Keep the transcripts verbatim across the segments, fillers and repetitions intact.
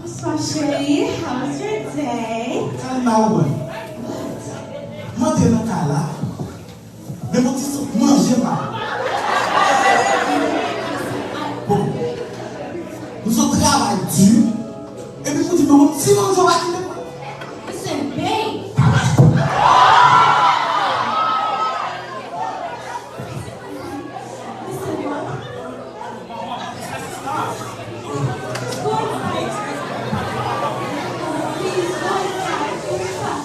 Bonsoir chérie, how's your day? Kalma ou mwen. Mwen te nan kay la. Men yon ti souf manje pa. Bon. Nou sot travay di. Epi pou di mwen yon ti manje w pa kite mwen. Listen, babe. Listen, babe. Go inside. Please, go inside. Go inside.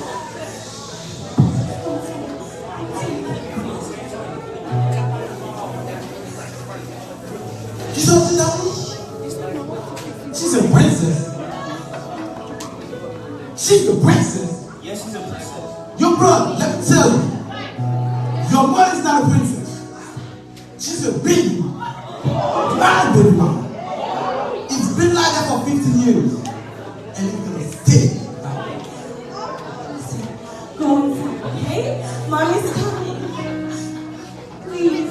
Kisa w di la? She's a princess. She's a princess. Yes, she's a princess. Yo, bro, let me tell you. Your mother is not a princess. She's a baby mama. My baby mama. It's been like that for fifteen years. And it's gonna stay like that. Go inside, okay? Mommy's coming. Please.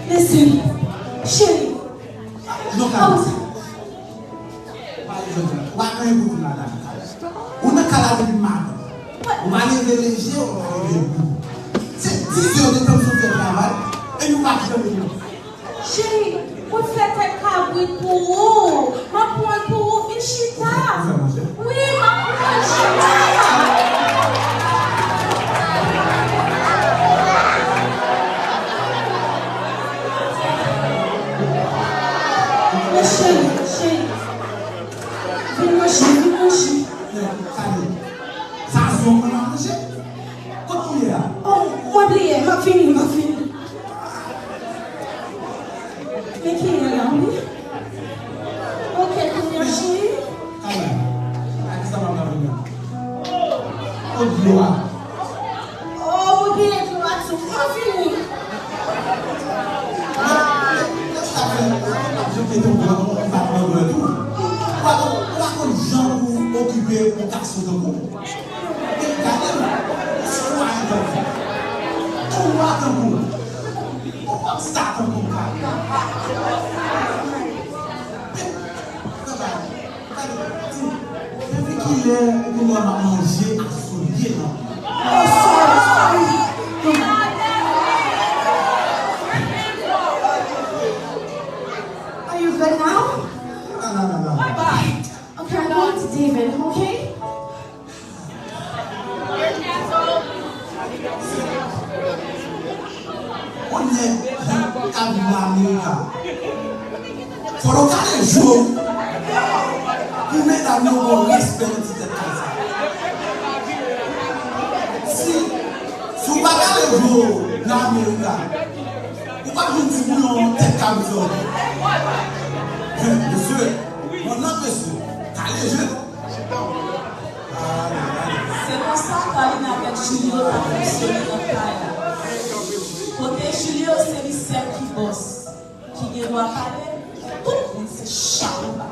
Listen, chérie. Look out. Ou pa gen anyen pou di madanm. Ou nan kay la depi maten. Ou pa leve leje, ou pa leve debout. Se dis è de tan m sot fè travay, epi ou pa janm vini. Cheri, ou fè tèt kabrit pou ou. M ap pran l pou ou, vin chita. Ou fè manje? Wi, m ap pran l, chita. Men cheri, cheri. Vin manje, vin manje. Sa se yon manje? Kot ou ye a? Oh, mwen bliye, m ap vini, m ap vini. Men ki lè la, wi. Ok, kounye a, cheri. Kay la. Ak sa m ap vini. Kot dlo a? Oh, mwen bliye dlo a tou. M ap vini. Lè sa fè, ap jete yon gran bat nan dwèt ou. Ou pa konn, ou pa konn jan pou okipe yon gason tankou w. Men gade m, yon sitwayen tankou w. Yon wa tankou w. Yon pòpsta tankou w. Men, travay. Depi kilè ou gen dwa manje ak soulye nan? Oh, sorry, sorry. Are you good now? Non, non, non, non. Okay, I'm going to David, okay? Yon nèg k ap viv Amerika. Fò w kale je w pou medam yo ba w respè nan ti tèt kay sa. Si, si w pa kale je w nan Amerika, ou p ap jwenn timoun yon tèt kabrit sa w gen. Mesye, mon nòt mesye, kale je nou. Se konsa Carline avèk Julio t ap fonksyone nan kay la. Kote Julio se li sèl ki bòs, ki gen dwa pale, tout moun se chapo ba.